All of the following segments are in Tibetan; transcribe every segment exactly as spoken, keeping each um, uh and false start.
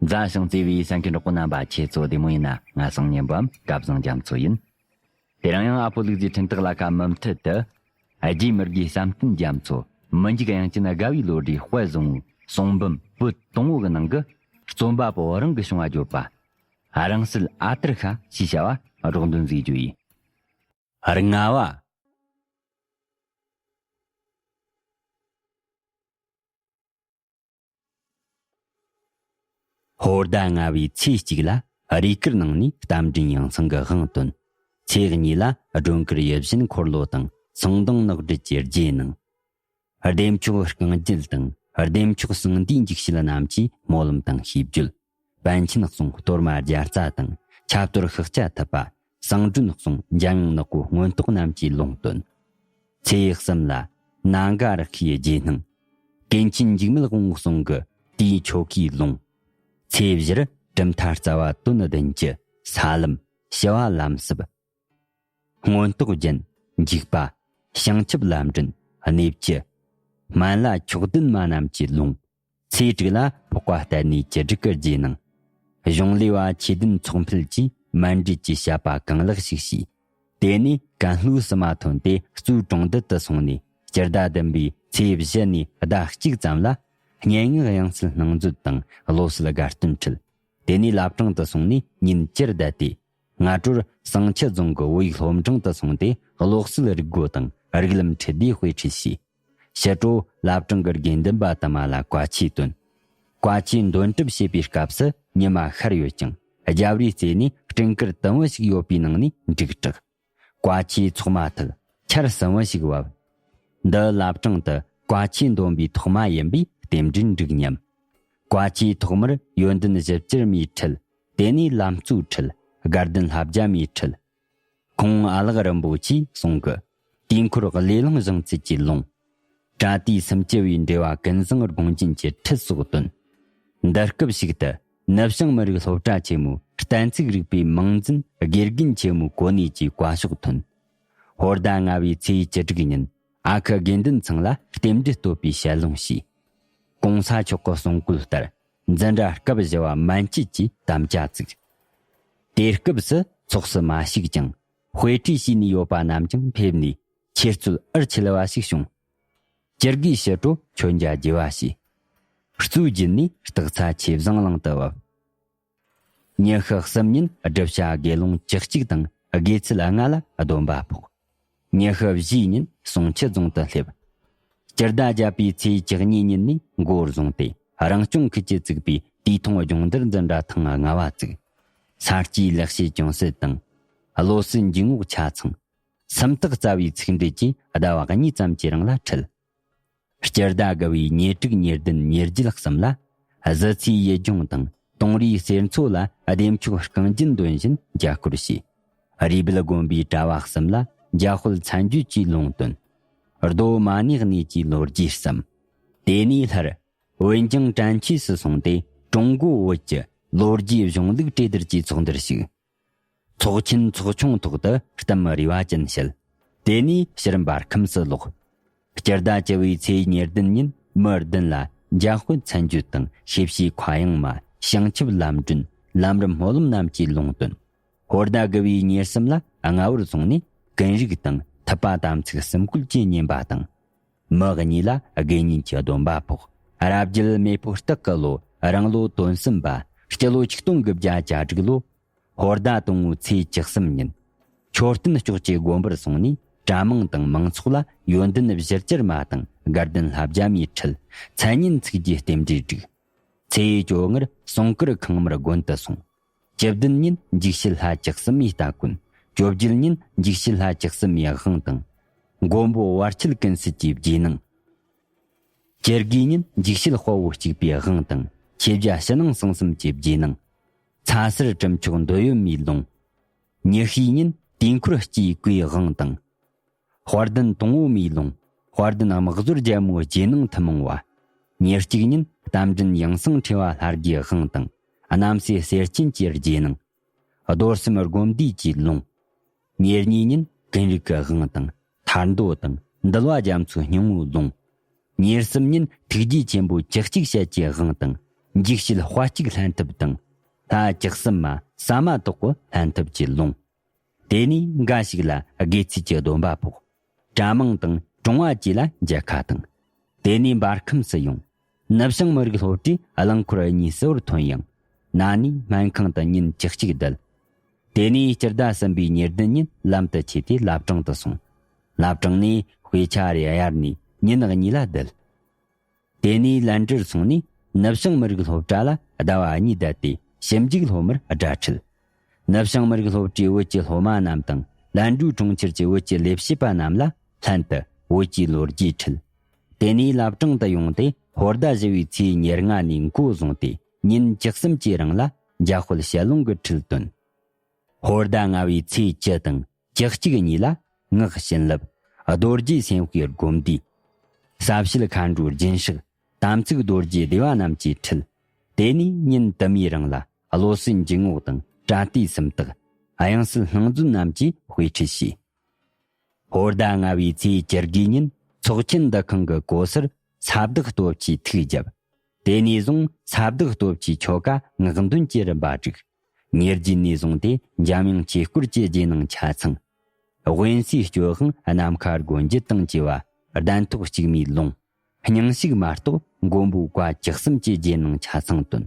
མཛའ་ཞིང་བརྩེ་བའི་གསན་མཁན་གྲོགས་པོ་རྣམ་པ། ཁྱེད་ཚོ་བདེ་མོ་ཡིན་ན། ང་སང་ཉན་པའམ་སྐལ་བཟང་རྒྱ་མཚོ་ཡིན། དེ་རིང་ཡང་ཨ་ཕོ་ལུག་རྫིའི་འཕྲིན་སྟེགས་ལ་ཁ་མུ་མཐུད་དུ། རྗེ་མི་དགེ་བསམ་གཏན་རྒྱ་མཚོ་མི་འཇིགས་དབྱངས་ཅན་དགའ་བའི་ལོ་རྒྱུས་དཔལ་བཟང་བོའི་གསུང་འབུམ་པོད་དང་པོ་གི་ནང་གི། རྩོམ་པ་པོ་རང་གི་བྱུང་བ་བརྗོད་པ། རང་སྲིད་ཨ་ཏར་ཤ་ཞེས་བྱ་བ་སྒྲོག་འདོན་མཛད་རྒྱུ་ཡིན། ལྔ་བ། ཧོར་ཟླ་ལྔ་བའི་ཚེས་གཅིག་ལ་རུས་སྐར་ནང་ནས་རྟ་མགྲིན་ཡང་གསང་གི་དབང་བཏོན། ཚེས་གཉིས་ལ་སྒྲོལ་དཀར་ཡིད་བཞིན་འཁོར་ལོ་དང་གསང་མདུང་ནག་སྦྲུལ་གྱི་རྗེས་གནང་། བདེ་མཆོག་རྐང་རྒྱུད་དང་བདེ་མཆོག་གསང་འདུས་འཇིགས་བྱེད་རྣམས་ཀྱི་སྨོན་ལམ་དང་ཤིས་བརྗོད། པཎ་ཆེན་གསུང་གཏོར་མ་བརྒྱ་རྩ་དང་ཆབ་གཏོར་ཤཱཀྱ་ཐུབ་པ། གསང་སྒྲོན་གསུང་འཇམ་དབྱངས་ནག་པོའི་མངོན་རྟོགས་རྣམས་ཀྱི་ལུང་བསྟན། ཚེས་གསུམ་ལ་ནཱ་ག་རཀྵིའི་རྗེས་གནང་། ཀུན་མཁྱེན་འཇིགས་མེད་དབང་པོའི་གསུང་གི་དུས་ཆོ་གའི་ལུང་། ཚེས་བཞིར་གྲུབ་མཐའ་རྩ་བ་དོན་བདུན་གྱི་ས་ལམ་ཞི་བ་ལམ་སྲིབ། མངོན་རྟོགས་རྒྱན། འཇིགས་པ། བྱང་ཆུབ་ལམ་འདྲེན། གནས་བཅུ། སྨན་བླ་མཆོག་ལྡན་མ་རྣམས་ཀྱི་ལུང་། ཚེས་དྲུག་ལ་འཕགས་པ་བསྟན་གནས་ཀྱི་སྒྲིག་གི་རྗེས་གནང་། གཞུང་ལས་པ་ཆོས་ལྡན་ཚོགས་འཕེལ་གྱིས་མཎྜལ་གྱི་བཤད་པ་གང་ལེགས་ཤིག་བྱས། དེ་ནས་ཀན་ལྷོའི་བསུ་མ་ཐོན་ཏེ་གཙོས་གྲོང་རྡལ་དུ་སོང་ནས། སྤྱི་ཟླ་བདུན་པའི་ཚེས་བཞི་ནས་ཟླ་གཅིག་ཙམ་ལ་སྙན་ངག་དབྱངས་གསལ་སྣང་མཛོད་དང་བློ་གསལ་དགའ་སྟོན་ཁྲིད། དེ་ནས་བླ་བྲང་དུ་སོང་ནས་ཉིན་བཅུར་བསྡད་དེ། སྔ་དྲོར་བསང་ཆུ་རྫོང་གི་བོད་ཡིག་སློབ་འབྲིང་དུ་སོང་སྟེ། བློ་གསལ་རིག་སྒོ་དང་རིགས་ལམ་ཁྲིད་བསྡུའི་དཔེ་ཁྲིད་བྱས། ཕྱི་དྲོ་བླ་བྲང་གི་དགེ་འདུན་པ་དུ་མ་ལ་བཀའ་ཆོས་བཏོན། བཀའ་ཆོས་འདོན་སྒྲུབ་བྱེད་པའི་སྐབས་སུ་ཉི་མ་ཤར་ཡོད་ཀྱང་། རྒྱབ་རིའི་རྩེ་ནས་སྤྲིན་དཀར་དུམ་བུ་ཞིག་ཡོད་པའི་ནང་ནས་འབྲུག་གྲགས། བཀའ་ཆོས་ཚོགས་མ་ཐུལ། ཆར་ཟུམ་བུ་ཞིག་བབས། འདི་བླ་བྲང་དུ་བཀའ་ཆོས་འདོན་པའི་ཐོག་མ་ཡིན་པས་རྟེན་འབྲེལ་འགྲིག་སྙམ། བཀའ་ཆོས་ཐོག་མར་ཡོན་ཏན་བཞི་བཅུར་མའི་ཁྲིད། དེ་ནས་ལམ་གཙོའི་ཁྲིད། དགའ་ལྡན་ལྷ་བརྒྱ་མའི་ཁྲིད། ཁོང་ཨ་ལགས་རིན་པོ་ཆེའི་གསུང་གི་དུས་འཁོར་གླེགས་བམ་བཞེངས་ཚུལ་གྱི་ལུང་། པྲ་ཏི་སུམ་ཅུ་པའི་འགྲེལ་པ་ཀུན་བཟང་དགོངས་ཅན་གྱི་ཁྲིད་སོགས་བཏོན། འདི་སྐབས་ཤིག་ཏུ་ནུབ་བྱང་མི་རིགས་སློབ་གྲྭ་ཆེན་མོའི་གཏན་ཚིགས་རིག་པའི་མིང་འཛིན་དགེ་རྒན་ཆེན་མོའི་གོ་གནས་ཀྱི་བཀའ་ཤོག་ཐོན། ཧོར་ཟླ་ལྔ་བའི་ཚེས་བཅུ་དྲུག་ཉིན་ཨ་ཁུ་དགེ་འདུན་ཚང་ལ་རྟེན་འབྲེལ་བསྟོད་པའི་ཞལ་ལུང་ཞུས། གོང་ས་མཆོག་གི་གསུང་བཀོད་ལྟར་འཛིན་གྲྭ་སྐབས་བཞི་བ་མན་ཆད་ཀྱིས་དམ་བཅའ་བཙུགས། དེ་སྐབས་སུ་ཚོགས་སུ་མ་ཞུགས་ཀྱང་། དཔེ་ཁྲིད་བྱས་ནས་ཡོད་པ་རྣམས་ཀྱང་ཕེབས་ནས་ཆོས་རྩོད་ཨར་ཆི་ལི་བ་ཞིག་བྱུང་། སྤྱིར་དགོས་ཕྱི་དྲོ་མཆོད་མཇལ་རྒྱས་པ་བྱས། གཙོས་བརྒྱུད་ནས་སྟག་ཚང་ཆོས་བཟང་གླིང་དུ་བབས། ཉི་ཤུ་གསུམ་ཉིན་བསྒྲུབ་བྱ་དགེ་སློང་བཅུ་གཅིག་དང་དགེ་ཚུལ་ལྔ་ལ་སྡོམ་པ་ཕོག། ཉི་ཤུ་བཞིའི་ཉིན་བསང་ཆུ་རྫོང་དུ་སླེབས། སྤྱི་ཟླ་བརྒྱད་པའི་ཚེས་བཅུ་གཉིས་ཉིན་ནས་འགོ་བཟུང་སྟེ། རང་སྐྱོང་ཁུལ་གྱིས་བཙུགས་པའི་དུས་ཐུང་སྦྱོང་བརྡར་འཛིན་གྲྭ་ཐེངས་ལྔ་བ་བཙུགས། ས་སྐྱའི་ལེགས་བཤད་ཅུང་ཟད་དང་། བློ་གསལ་འཇུག་ངོགས་ཆ་ཚང་། སུམ་རྟགས་རྩ་བའི་ཚིག་འགྲེལ་གྱིས་ཟླ་བ་གཉིས་ཙམ་གྱི་རིང་ལ་ཁྲིད། སྤྱི་ཟླ་དགུ་བའི་ཉེར་དྲུག་ཉེར་བདུན་ཉེར་བརྒྱད་གསུམ་ལ། གཟི་ཚེའི་ཡིད་སྦྱོང་དང་གཏོང་རིའི་གསེར་མཚོ་ལ་བདེ་མཆོག་རྐང་རྒྱུད་འདོན་བཞིན་རྒྱ་སྐོར་བྱས། རུས་སྦལ་དགོན་པའི་གྲྭ་བ་གསུམ་ལ་འཇམ་དཔལ་མཚན་བརྗོད་ཀྱི་ལུང་བསྟན། རྡོ་མ་ཎི་གནས་ཀྱི་ལོ་རྒྱུས་གསུམ། དེ་ནས་སླར་འོན་ཀྱང་དྲན་ཆོས་སུ་སོང་སྟེ། ཀྲུང་གོའི་བོད་ཀྱི་ལོ་རྒྱུས་གཞུང་ལུགས་གྲོས་བསྡུར་གྱི་ཚོགས་འདུར་ཞུགས། ཚོགས་ཆེན་ཚོགས་ཆུང་ཐོག་ཏུ་གཏམ་རེ་བ་ཅན་བཤད། དེ་ནས་ཕྱིར་འབར་ཁམས་སུ་ལོག། སྤྱི་ཟླ་བཅུ་བའི་ཚེས་ཉེར་བདུན་ཉིན་མི་བདུན་ལ་འཇམ་དཔལ་མཚན་བརྗོད་དང་ཤེས་བྱའི་མཁའ་དབྱིངས་མ། བྱང་ཆུབ་ལམ་སྒྲོན། ལམ་རིམ་སྨོན་ལམ་རྣམས་ཀྱི་ལུང་བསྟན། ཧོར་ཟླ་དགུ་བའི་ཉེར་གསུམ་ལ་སྔ་བོར་སོང་ནས་ཀུན་རིག་དང་ཐུབ་པ་དམ་ཚིག་གསུམ་བཀོད་ཀྱི་བསྙེན་པ་དང་། མི་གཉིས་ལ་དགེ་བསྙེན་གྱི་སྡོམ་པ་ཕོག། རབ་རྒྱལ་མེ་ཕོ་སྟག་གི་ལོ། རང་ལོ་དོན་གསུམ་པ། སྤྱི་ལོ་ཆིག་སྟོང་དགུ་བརྒྱ་གྱ་དྲུག་ལོ། ཧོར་ཟླ་དང་པོའི་ཚེས་བཅུ་གསུམ་ཉིན། མཆོད་རྟེན་སྐྱོགས་ཀྱི་དགོན་པར་སོང་ནས་གྲྭ་མང་དང་མང་ཚོགས་ལ་ཡོན་ཏན་བཞི་བཅུར་མ་དང་དགའ་ལྡན་ལྷ་བརྒྱ་མའི་ཁྲིད། མཚན་སྙན་ཚིག་བརྒྱའི་རྟེན་འབྲེལ་བསྒྲིགས། ཚེས་བཅོ་ལྔར་སྲུང་དཀར་ཁང་དམར་དགོན་དུ་སོང་། བཅུ་བདུན་ཉིན་འཇིགས་བྱེད་ལྷ་བཅུ་གསུམ་མའི་སྟ་གོན། བཅོ་བརྒྱད་ཉིན་འཇིགས་བྱེད་ལྷ་བཅུ་གསུམ་མའི་དབང་དང་། མགོན་པོ་བར་ཆད་ཀུན་སེལ་གྱི་རྗེས་གནང་། བཅུ་དགུའི་ཉིན་འཇིགས་བྱེད་དཔའ་བོ་གཅིག་པའི་དབང་དང་། ཆོས་རྒྱལ་ཕྱི་ནང་གསང་གསུམ་གྱི་རྗེས་གནང་། ཚ་སེར་གྲུབ་མཆོག་འདོད་ཡོན་མའི་ལུང་། ཉི་ཤུའི་ཉིན་དུས་འཁོར་སྤྱིའི་བཀའི་དབང་དང་། དཔལ་ལྡན་དང་པོ་མའི་ལུང་། དཔལ་ལྡན་དམག་ཟོར་རྒྱལ་མོའི་རྗེས་གནང་ཐུན་མོང་བ། ཉེར་གཅིག་ཉིན་རྟ་མགྲིན་ཡང་གསང་ཁྲོས་པ་ལྷ་དགེའི་དབང་དང་། རྣམ་སྲས་གསེར་ཆེན་གྱི་རྗེས་གནང་། རྡོར་སེམས་སྒོམ་བཟླས་ཀྱི་ལུང་། ཉེར་གཉིས་ཉིན་ཀུན་རིག་གི་དབང་དང་། ཐར་མདོ་དང་འདུལ་བ་རྒྱ་མཚོའི་སྙིང་པོའི་ལུང་། ཉེར་གསུམ་ཉིན་ཐུགས་རྗེ་ཆེན་པོ་བཅུ་གཅིག་ཞལ་གྱི་དབང་དང་ འཇིགས་བྱེད་དཔའ་གཅིག་ལྷན་ཐབས་དང་། ལྷ་བཅུ་གསུམ་མ་ཟ་མ་ཏོག་གི་ལྷན་ཐབས་ཀྱི་ལུང་། དེ་ནས་འགའ་ཞིག་ལ་དགེ་ཚུལ་གྱི་སྡོམ་པ་ཕོག། གྲྭ་མང་དང་གྲོང་བ་བཅས་ལ་མཇལ་ཁ་དང་། དེ་ནས་འབར་ཁམས་སུ་ཡོང་། ནུབ་བྱང་མི་རིགས་སློབ་གྲྭའི་རླངས་འཁོར་གཉིས་སུ་བར་ཐོན་ཡང་། ན་ནས་སྨན་ཁང་དུ་ཉིན་བཅུ་གཅིག་བསྡད། དེ་ནས་སྤྱི་ཟླ་གསུམ་པའི་ཉེར་བདུན་ཉིན་ལམ་དུ་ཆས་ཏེ་བླ་བྲང་དུ་སོང་། བླ་བྲང་ནས་དཔེ་ཆ་རེ་གཡར་ནས་ཉིན་གཉིས་ལ་བསྡད། དེ་ནས་ལན་ཀྲིར་སོང་ནས་ནུབ་བྱང་མི་རིགས་སློབ་གྲྭ་ལ་ཟླ་བ་གཉིས་བསྡད་དེ། ཞིབ་འཇུག་སློབ་མར་སྒྲ་ཁྲིད། ནུབ་བྱང་མི་རིགས་སློབ་གྲྭའི་བོད་ཀྱི་སློབ་མ་རྣམས་དང་། ལན་ཀྲུའུ་གྲོང་ཁྱེར་གྱི་བོད་ཀྱི་ལས་བྱེད་པ་རྣམས་ལ་ལྷན་དུ་བོད་ཀྱི་ལོ་རྒྱུས་ཁྲིད། དེ་ནས་བླ་བྲང་དུ་ཡོང་སྟེ། ཧོར་ཟླ་བཞི་བའི་ཚེས་ཉེར་ལྔ་ནས་འགོ་བཟུང་སྟེ། ཉིན་བཅུ་གསུམ་གྱི་རིང་ལ་འཇམ་དཔལ་ཞལ་ལུང་གི་ཁྲིད་བཏོན། ཧོར་ཟླ་ལྔ་བའི་ཚེས་བཅུ་དང་བཅུ་གཅིག་གཉིས་ལ་སྔགས་བྱིན་རླབས། རྡོ་རྗེ་སེམས་དཔའི་སྒོམ་བཟླས། ཟབ་བཤད་མཁའ་འགྲོའི་རྒྱུན་བསྲེགས། དམ་ཚིག་རྡོ་རྗེ་སྡེ་པ་རྣམས་ཀྱི་ཁྲིད། དེ་ནས་ཉིན་དུ་མའི་རིང་ལ་བློ་གསལ་འཇུག་ངོགས་དང་། པྲ་ཏིའི་སུམ་རྟགས། དབྱངས་གསལ་སྣང་མཛོད་རྣམས་ཀྱི་དཔེ་ཁྲིད་བྱས། ཧོར་ཟླ་ལྔ་བའི་ཚེས་བཅུ་དགུའི་ཉིན་ཚོགས་ཆེན་འདུ་ཁང་གི་སྒོ་སར་ས་བདག་སྟོབས་ཆེའི་ཐུགས་བརྒྱབ། དེ་ནས་བཟུང་ས་བདག་སྟོབས་ཆེའི་ཆོ་ག་སྔགས་འདོན་གྱི་རིམ་པ་བསྒྲིགས། ཉེ་རྒྱུན་ནས་བཟུང་སྟེ་འཇམ་དབྱངས་ཆོས་སྐོར་གྱི་རྗེས་གནང་ཆ་ཚང་། དབེན་སའི་སྐྱོ་ཤིང་ནམ་མཁའ་སྒོ་འབྱེད་དང་བཅས་པ། གདན་ཐོག་གཅིག་མའི་ལུང་། སྙིང་ཞུགས་མ་གཏོགས་མགོན་པོའི་བཀའ་བཅུ་གསུམ་གྱི་རྗེས་གནང་ཆ་ཚང་བཏོན།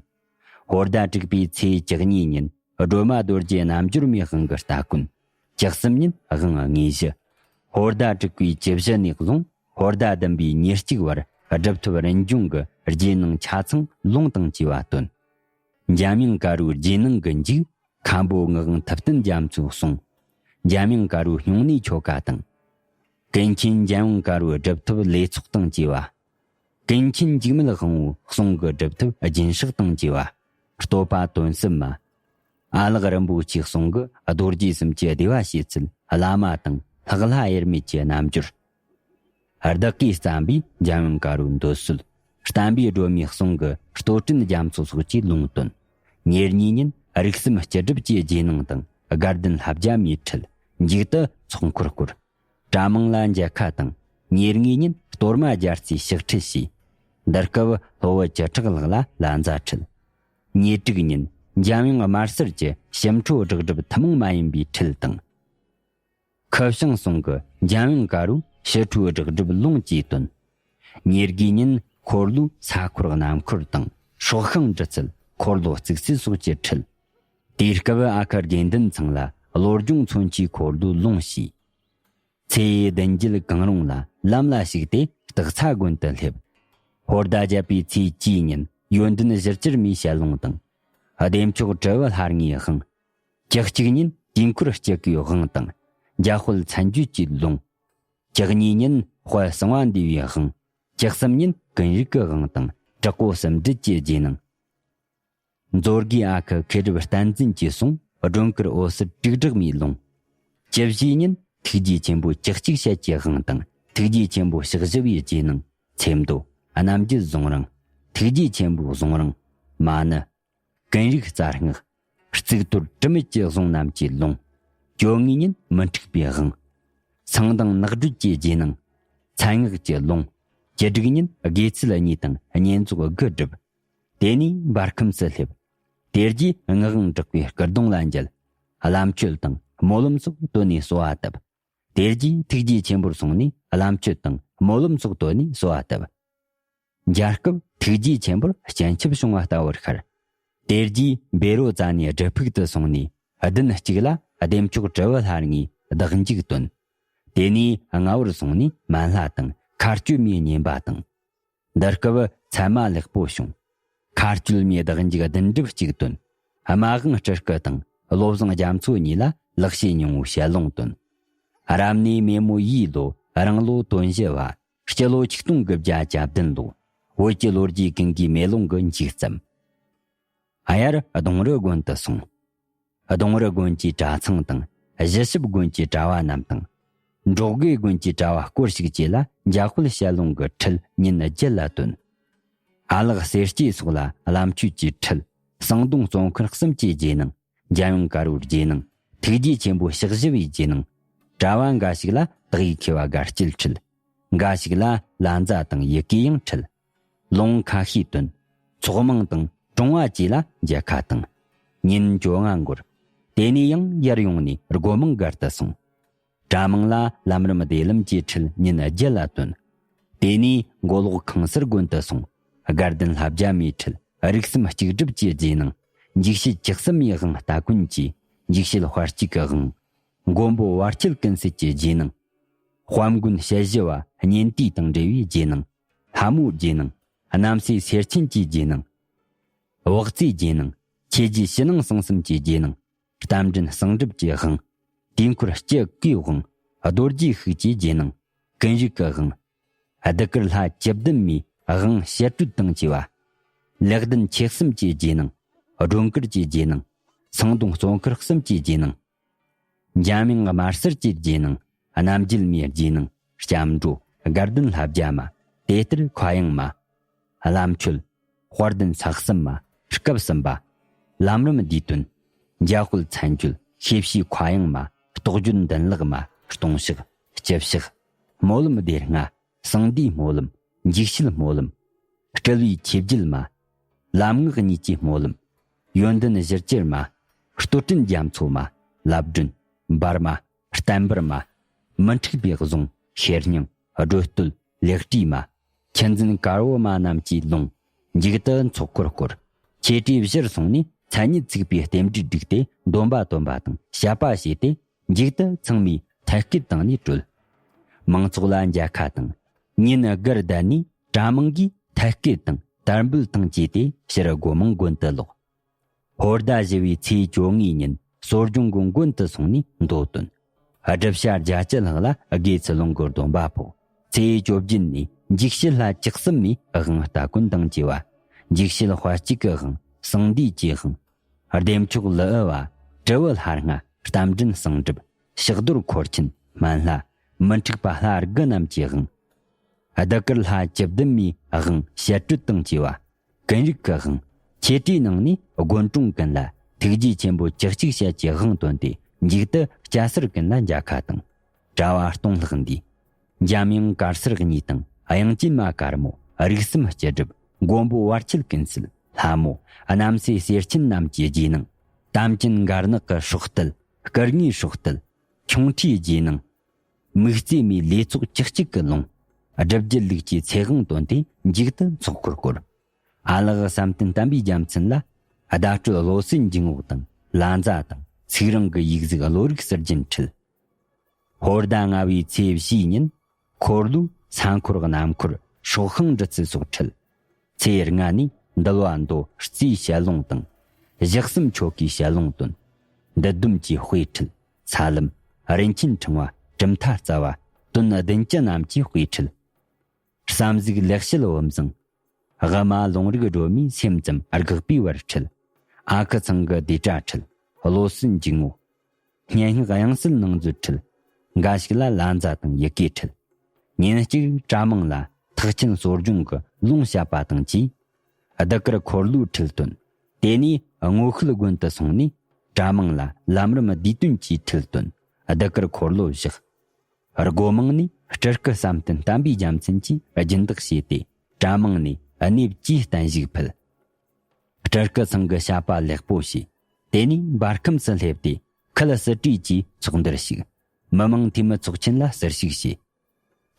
ཧོར་ཟླ་དྲུག་པའི་ཚེས་བཅུ་གཉིས་ཉིན་སྒྲོལ་མ་རྡོ་རྗེ་རྣལ་འབྱོར་མའི་དབང་གི་སྟ་གོན། བཅུ་གསུམ་ཉིན་དབང་དངོས་གཞི། ཧོར་ཟླ་དྲུག་པའི་བཅུ་བཞི་ནས་བཟུང་ཧོར་ཟླ་བདུན་པའི་ཉེར་གཅིག་བར་སྒྲུབ་ཐབས་རིན་འབྱུང་གི་རྗེས་གནང་ཆ་ཚང་ལུང་དང་བཅས་པ་བཏོན། འཇམ་དབྱངས་དཀར་པོའི་རྗེས་གནང་གི་མཇུག་མཁན་པོ་ངག་དབང་ཐུབ་བསྟན་རྒྱ་མཚོའི་གསུང་། འཇམ་དབྱངས་དཀར་པོའི་སྨྱུང་གནས་ཆོ་ག་དང་། ཀུན་མཁྱེན་འཇམ་དབྱངས་དཀར་པོའི་སྒྲུབ་ཐབས་ལས་ཚོགས་དང་བཅས་པ། ཀུན་མཁྱེན་འཇིགས་མེད་དབང་པོའི་གསུང་གི་སྒྲུབ་ཐབས་རྒྱུན་བསྲེགས་དང་བཅས་པ། བསྟོད་པ་དོན་གསུམ་མ། ཨ་ལགས་རིན་པོ་ཆེའི་གསུང་གི་རྡོ་རྗེ་གསུམ་གྱི་བདེ་བ་བྱེད་ཚུལ། བླ་མ་དང་ལྷག་ལྷ་དབྱེར་མེད་ཀྱི་རྣལ་འབྱོར། བདག་གིས་བརྩམས་པའི་འཇམ་དབྱངས་དཀར་པོའི་འདོད་གསོལ། བསྟན་པའི་སྒྲོན་མེའི་གསུང་གི་སྟོད་འཕྲིན་རྒྱ་མཚོ་སོགས་ཀྱི་ལུང་བཏོན། ཉེར་གཉིས་ཉིན་རིགས་གསུམ་སྤྱི་སྒྲུབ་ཀྱི་རྗེས་གནང་དང་། དགའ་ལྡན་ལྷ་བརྒྱ་མའི་ཁྲིད། མཇུག་ཏུ་ཚོགས་འཁོར་བསྐོར། གྲྭ་མང་ལ་མཇལ་ཁ་དང་། ཉེར་ལྔའི་ཉིན་གཏོར་མ་སྦྱར་རྩིས་ཕྱག་ཁྲིད་བྱས། འདི་སྐབས་སློབ་བུ་བཅུ་ཕྲག་ལྷག་ལ་ལ་མཛའ་ཁྲིད། ཉེར་དྲུག་ཉིན་འཇམ་དབྱངས་དམར་སེར་གྱི་ཞིམ་ཁྲོ་སྦྲགས་སྒྲུབ་ཐུན་མོང་མ་ཡིན་པའི་ཁྲིད་དང་། ཁུ་བྱང་གསུང་གི་འཇམ་དབྱངས་དཀར་པོའི་ཞི་ཁྲོའི་སྦྲགས་སྒྲུབ་ལུང་བཅས་བཏོན། ཉེར་དགུའི་ཉིན་འཁོར་ལོའི་ས་འཁོར་གནམ་འཁོར་དང་། སྲོག་ཤིང་འབྲི་ཚུལ། འཁོར་ལོ་བརྩིགས་ཚུལ་སོགས་ཀྱི་ཁྲིད། དེའི་སྐབས་ཨ་ཁུ་དགེ་འདུན་ཚང་ལ་བློ་སྦྱོང་མཚོན་ཆའི་འཁོར་ལོའི་ལུང་བྱས། ཚེས་བདུན་རྒྱལ་གང་རུང་ལ་ལམ་ལ་ཞུགས་ཏེ་སྟག་ཚང་དགོན་དུ་སླེབས། ཧོར་ཟླ་བརྒྱད་པའི་ཚེས་བཅུའི་ཉིན་ཡོན་ཏན་བཞི་བཅུར་མའི་ཞལ་ལུང་དང་། བདེ་མཆོག་གྲུ་བུ་ལྷ་ལྔའི་དབང་། བཅུ་གཅིག་ཉིན་དུས་འཁོར་སྤྱི་བཀའི་དབང་དང་། འཇམ་དཔལ་མཚན་བརྗོད་ཀྱི་ལུང་། བཅུ་གཉིས་ཉིན་དཔལ་གསང་བ་འདུས་པའི་དབང་། བཅུ་གསུམ་ཉིན་ཀུན་རིག་གི་དབང་དང་། དྲག་པོ་གསུམ་སྒྲིལ་གྱི་རྗེས་གནང་། མཛོད་དགེའི་ཨ་ཁུ་མཁས་གྲུབ་བསྟན་འཛིན་གྱིས་གསུངས། སྒྲོལ་དཀར་འོད་ཟེར་དྲུག་སྦྲགས་མའི་ལུང་། བཅུ་བཞིའི་ཉིན་ཐུགས་རྗེ་ཆེན་པོ་བཅུ་གཅིག་ཞལ་གྱི་དབང་དང་། ཐུགས་རྗེ་ཆེན་པོ་ཕྱག་བཞི་པའི་རྗེས་གནང་། ཚེ་མདོ། རྣམ་རྒྱལ་གཟུངས་རིང་། ཐུགས་རྗེ་ཆེན་པོའི་གཟུངས་རིང་། མ་ཎི། ཀུན་རིག་རྩ་སྔགས། གཙུག་ཏོར་དྲི་མེད་ཀྱི་གཟུངས་རྣམས་ཀྱི་ལུང་། བཅོ་ལྔའི་ཉིན་མི་འཁྲུགས་པའི་དབང་། མཚང་དང་ནགས་སྦྲུལ་གྱི་རྗེས་གནང་། མཚན་སྔགས་ཀྱི་ལུང་། བཅུ་དྲུག་ཉིན་དགེ་ཚུལ་གཉིས་དང་བསྙེན་རྫོགས་དགུ་བསྒྲུབས། དེ་ནས་འབར་ཁམས་སུ་སླེབས། དེ་རྗེས་ངག་དབང་གྲགས་པའི་སྐུ་གདུང་ལ་མཇལ། བླ་མཆོད་དང་སྨོན་ལམ་སོགས་བཏོན་ནས་གསོལ་བ་བཏབ། དེ་རྗེས་ཐུགས་རྗེ་ཆེན་པོར་སོང་ནས་བླ་མཆོད་དང་སྨོན་ལམ་སོགས་བཏོན་ནས་གསོལ་བ་བཏབ། མཇལ་སྐབས་ཐུགས་རྗེ་ཆེན་པོར་སྤྱན་ཆབ་བྱུང་བ་ལྟ་བུར་ཤར། དེ་རྗེས་བཻ་རོ་ཙ་ནའི་སྒྲུབ་ཕུག་ཏུ་སོང་ནས་བདུན་གཅིག་ལ་བདེ་མཆོག་གྲུ་བུ་ལྷ་ལྔའི་བདག་འཇུག་བཏོན། དེ་ནས་རྔ་བར་སོང་ནས་སྨན་ལྷ་དང་མཁའ་སྤྱོད་མའི་བསྙེན་པ་དང་། འདི་སྐབས་མཚན་མ་ལེགས་པོ་བྱུང་། མཁའ་སྤྱོད་མའི་བདག་འཇུག་བདུན་སྒྲུབ་གཅིག་བཏོན། སྨན་དབང་སྤྲུལ་སྐུ་དང་བློ་བཟང་རྒྱ་མཚོ་གཉིས་ལ་ལེགས་བཤད་སྙིང་པོའི་ཞལ་ལུང་བཏོན། རབ་གནས་མེ་མོ་ཡིའི་ལོ། རིང་ལོ་དོན་བཞི་བ། སྤྱི་ལོ་ཆིག་སྟོང་དགུ་བརྒྱ་གྱ་བདུན་ལོ། བོད་ཀྱི་ལོ་རྒྱུས་ཀུན་དགའི་མེ་ལོང་གི་མཇུག་བརྩམས། ཨ་ཡར་ལྡོང་རི་དགོན་དུ་སོང་། ལྡོང་རི་དགོན་གྱི་གྲྭ་ཚང་དང་། གཞིས་ཞབས་དགོན་གྱི་གྲྭ་བ་རྣམས་དང་། འབྲོག་དགེ་དགོན་གྱི་གྲྭ་བ་སྐོར་ཞིག་བཅས་ལ་འཇམ་དཔལ་ཞལ་ལུང་གི་ཁྲིད་ཉིན་བརྒྱད་ལ་བཏོན། ཨ་ལགས་གསེར་སྐྱེས་སོགས་ལ་བླ་མཆོད་ཀྱི་ཁྲིད། གསང་གདོང་གཙོ་འཁོར་གསུམ་གྱི་རྗེས་གནང་། འཇམ་དབྱངས་དཀར་པོའི་རྗེས་གནང་། ཐུགས་རྗེ་ཆེན་པོ་ཕྱག་བཞི་པའི་རྗེས་གནང་། གྲྭ་བ་འགའ་ཞིག་ལ་དག་ཡིག་མཁས་པ་དགའ་སྐྱིད་ཁྲིད། འགའ་ཞིག་ལ་ལ་མཛའ་དང་ཡི་གེ་ཡང་ཁྲིད། ལུང་ཁ་ཤས་བཏོན། ཚོགས་མང་དང་ གྲོང་བ་བཅས་ལ་མཇལ་ཁ་དང་། ཉིན་བཅོ་ལྔ་འགོར། དེ་ནས་ཡང་ཡར་ཡོང་ནས་སྒོ་མང་སྒར་དུ་སོང་། གྲྭ་མང་ལ་ལམ་རིམ་བདེ་ལམ་གྱི་ཁྲིད་ཉིན་བརྒྱད་ལ་བཏོན། དེ་ནས་མགོ་ལོག་ཁང་གསར་དགོན་དུ་སོང་། དགའ་ལྡན་ལྷ་བརྒྱ་མའི་ཁྲིད་རིགས་གསུམ་གཅིག་སྒྲུབ་ཀྱི་རྗེས་གནང་། འཇིགས་བྱེད་བཅུ་གསུམ་མའི་དབང་སྟ་གོན་གྱིས་འཇིགས་བྱེད་དཔལ་གཅིག་གི་དབང་། མགོན་པོ་བར་ཆད་ཀུན་སེལ་གྱི་རྗེས་གནང་། དཔལ་མགོན་ཞལ་བཞི་བ་གཉན་དུས་དང་འབྲེལ་བའི་རྗེས་གནང་། ལྷ་མོའི་རྗེས་གནང་། རྣམ་སྲས་སེར་ཆེན་གྱི་རྗེས་གནང་། དབག་རྩེའི་རྗེས་གནང་། ཆོས་རྗེ་ཕྱི་ནང་གསང་གསུམ་གྱི་རྗེས་གནང་། རྟ་མགྲིན་གསང་སྒྲུབ་ཀྱི་དབང་། དུས་འཁོར་སྤྱི་བཀའི་དབང་། རྡོ་རྗེ་ཤུགས་ཀྱི་རྗེས་གནང་། ཀུན་རིག་གི་དབང་། གདུགས་དཀར་ལྷ་བཅུ་བདུན་མའི་དབང་བཤད་སྒྲོས་དང་བཅས་པ། ལེགས་ལྡན་ཆོས་གསུམ་གྱི་རྗེས་གནང་། སྒྲོལ་དཀར་གྱི་རྗེས་གནང་། སང་གདོང་གཙོ་འཁོར་གསུམ་གྱི་རྗེས་གནང་། འཇམ་དབྱངས་དམར་སེར་གྱི་རྗེས་གནང་། རྣམ་རྒྱལ་མའི་རྗེས་གནང་། སྐྱབས་འགྲོ། དགའ་ལྡན་ལྷ་བརྒྱ་མ། དེ་ལྟར་མཁའ་དབྱིངས་མ། ལམ་མཆོད། དཔལ་ལྡན་ས་གསུམ་མ། སྐབས་གསུམ་པ། ལམ་རིམ་བསྡུས་དོན། འཇམ་དཔལ་མཚན་བརྗོད། ཤེས་བྱའི་མཁའ་དབྱིངས་མ། རྟོགས་བརྗོད་འདུན་ལེགས་མ། སྟོང་གཤེགས། བཅུ་གཤེགས། སྨོན་ལམ་སྡེ་ལྔ། གསང་འདུས་སྨོན་ལམ། འཇིགས་བྱེད་སྨོན་ལམ། སྤྲུལ་པའི་ཆོས་བརྒྱད་མ། ལམ་ངག་གཉིས་ཀྱི་སྨོན་ལམ། ཡོན་ཏན་བཞི་བཅུར་མ། བསྟོད་སྤྲིན་རྒྱ་མཚོ་མ། ལབ་སྒྲོན། འབར་མ། བསྟན་འབར་མ། མི་འཁྲུགས་པའི་གཟུངས། ཤེར་སྙིང་། སྒྲོལ་བསྟོད། ལེགས་བྲིས་མ། ཆུ་འཛིན་དཀར་པོ་མ་རྣམས་ཀྱིས་ལུང་། མཇུག་ཏུ་ཚོགས་འཁོར་བསྐོར། ཆོས་གྲོས་གཞིར་སོང་ནས་མཚན་ཉིད་ཚིག་པའི་རྟེན་འབྲེལ་བསྒྲིགས་ཏེ་འདོན་པ་འདོན་པ་དང་བཤད་པ་བྱས་ཏེ། མཇུག་ཏུ་ཚང་མས་ཐད་ཀར་བཏང་ནས་གྲོལ། མང་ཚོགས་ལ་མཇལ་ཁ་དང་། ཉིན་དགུར་བསྡད་ནས་གྲྭ་མང་གིས་ཐད་ཀར་དང་དར་འབུལ་དང་བཅས་ཏེ་ཕྱིར་སྒོ་མང་དགོན་དུ་ལོག། ཧོར་ཟླ་བཞི་བའི་ཚེས་བཅོ་ལྔའི་ཉིན་གསོ་སྦྱོང་གི་མགོན་དུ་སོང་ནས་མདོ་བཏོན། སྒྲུབ་བྱ་བརྒྱད་ཅུ་ལྷག་ལ་དགེ་ཚུལ་སློང་གི་སྡོམ་པ་ཕོག། ཚེས་བཅོ་བརྒྱད་ནས་འཇིགས་བྱེད་ལྷ་བཅུ་གསུམ་མའི་དབང་སྟ་གོན་དང་བཅས་པ། འཇིགས་བྱེད་དཔལ་གཅིག་གི་དབང་། གསང་འདུས་ཀྱི་དབང་། བདེ་མཆོག་ལི་ཨུ་བ། དྲིལ་བུ་ལྷ་ལྔ། རྟ་མགྲིན་གསང་སྒྲུབ། ཕྱག་རྡོར་འཁོར་ཆེན། སྨན་ལྷ། མི་འཁྲུགས་པ་ལྷ་དགུ་རྣམས་ཀྱི་དབང་། གདུགས་དཀར་ལྷ་བཅུ་བདུན་མའི་དབང་བཤད་སྒྲོས་དང་བཅས་པ། ཀུན་རིག་གི་དབང་། ཆོས་གྲོས་གནང་ནས་དགོན་གྲོང་ཀུན་ལ་ཐུགས་རྗེ་ཆེན་པོ་བཅུ་གཅིག་ཞལ་གྱི་དབང་བཏོན་ཏེ། མཇུག་ཏུ་སྐྱ་སེར་ཀུན་ལ་མཇལ་ཁ་དང་། གྲྭ་བ་སྟོང་ལྷག་འདུས། འཇམ་དབྱངས་དཀར་སེར་གཉིས་དང་། དབྱངས་ཅན་མ་དཀར་མོ། རིགས་གསུམ་སྤྱི་སྒྲུབ། མགོན་པོ་བར་ཆད་ཀུན་སེལ། ལྷ་མོ། རྣམ་སྲས་སེར་ཆེན་རྣམས་ཀྱི་རྗེས་གནང་། དམ་ཅན་མགར་ནག་གི་སྲོག་གཏད། སྐུ་དངོས་སྲོག་གཏད། ཁྱུང་ཁྲིའི་རྗེས་གནང་། མིག་རྩེ་མའི་ལས་ཚོགས་བཅུ་གཅིག་གི་ལུང་། སྒྲུབ་བརྒྱུད་ལུགས་ཀྱི་ཚེ་དབང་བཏོན་ཏེ། མཇུག་ཏུ་ཚོགས་འཁོར་བསྐོར། ཨ་ལགས་བསམ་གཏན་བསྟན་པའི་རྒྱལ་མཚན་ལ། བརྡ་སྤྲོད་བློ་གསལ་འཇུག་ངོགས་དང་། ལ་མཛའ་དང་། ཚིག་རིང་གི་ཡིག་གཟུགས་བློ་རིག་ཟུར་རྒྱན་ཁྲིད། ཧོར་ཟླ་ལྔ་བའི་ཚེས་བཞིའི་ཉིན། འཁོར་ལོའི་ས་འཁོར་གནམ་འཁོར་སྲོག་ཤིང་འབྲི་ཚུལ་སོགས་ཁྲིད། ཚེས་ལྔ་ནས་འདུལ་བ་མདོ་རྩིས་ཞལ་ལུང་དང་། ཞག་གསུམ་ཆོ་གའི་ཞལ་ལུང་བཏོན། འདུལ་སྡོམ་གྱི་དཔེ་ཁྲིད། ཚ་ལམ། རིན་ཆེན་ཕྲེང་བ། གྲུབ་མཐའ་རྩ་བ། དོན་བདུན་ཅུ་རྣམས་ཀྱི་དཔེ་ཁྲིད། བསམ་གཟུགས་ལེགས་བཤད་བུམ་བཟང་། དབུ་མ་ལུང་རིགས་སྒྲོན་མེའི་སེམས་ཙམ་དགག་པའི་བར་ཁྲིད། ཨ་ཁུ་ཚང་གི་བསྡུས་གྲྭ་ཁྲིད། བློ་གསལ་འཇུག་ངོགས། སྙན་སྙགས་དབྱངས་གསལ་ནང་མཛོད་ཁྲིད། འགའ་ཞིག་ལ་ལ་མཛའ་དང་ཡི་གེ་ཁྲིད། ཉིན་གཅིག་གྲྭ་མང་ལ་ཐེག་ཆེན་གསོ་སྦྱོང་གི་ལུང་བཤད་པ་དང་བཅས། གདུགས་དཀར་འཁོར་ལོའི་ཁྲིད་བཏོན། དེ་ནས་སྔོ་ཤུལ་དགོན་དུ་སོང་ནས་གྲྭ་མང་ལ་ལམ་རིམ་བསྡུས་དོན་གྱི་ཁྲིད་བཏོན། གདུགས་དཀར་འཁོར་ལོ་བཞག། སྒོ་མང་ནས་སྤྲུལ་སྐུ་བསམ་གཏན་བསྟན་པའི་རྒྱལ་མཚན་གྱིས་སྦྱིན་བདག་བྱས་ཏེ། གྲྭ་མང་ནས་གནས་བཅུའི་བརྟན་བཞུགས་ཕུལ། སྤྲུལ་སྐུ་ཚང་གི་བཤད་པ་ལེགས་པོ་བྱས། དེ་ནས་འབར་ཁམས་སུ་སླེབས་ཏེ། ཁུལ་སི་ཏྲིའི་ཚོགས་འདུར་ཞུགས། མི་མང་འཐུས་མི་ཚོགས་ཆེན་ལ་ཟུར་ཞུགས་བྱས།